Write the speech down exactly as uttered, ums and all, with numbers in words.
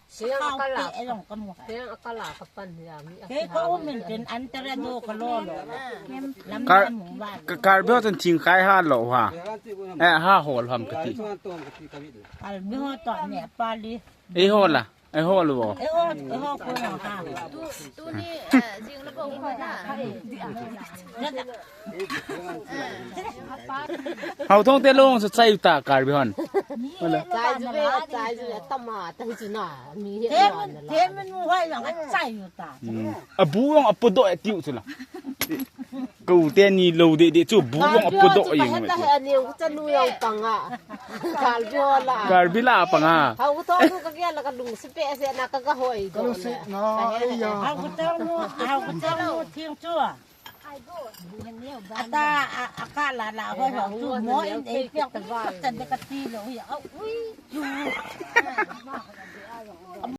Siang akala. Siang akala kapan ya mi. Ke ko umin tin antara do ka lo lo. Lam Kar-, lam ba. Ka-, Karbi ho chun thingkhai ha lo ha. Eh, ha hol ham kati. Karbi ho to ne pali. Eh, hol a. Eh, hol bo. Eh, hol, eh, hol ko na ha. Tu, tuni, eh, jing la bo ko na. Hauthong te long sa chai ta Karbi hon. Chai ju ve, chai ju ve, tama, tai chu na, mi he. Te min, te min mu hoi lang chai ju ta. Hmm. A bu long a podoh e tiu chu la. Ko te ni lo de de chu bu long a podoh e. Ka ta he ni u cha nu yong pang a. Karbi ho la. Karbi la pang a. Hauthong nu ka ge la ka lung si pe se na ka ka hoi do. Ka lung si na, ai ya. Hauthong nu, hauthong nu thing chu. Ata, a, a ka la la hoi ho chu mo in ei piak ta de ka ti lo ya. Ui.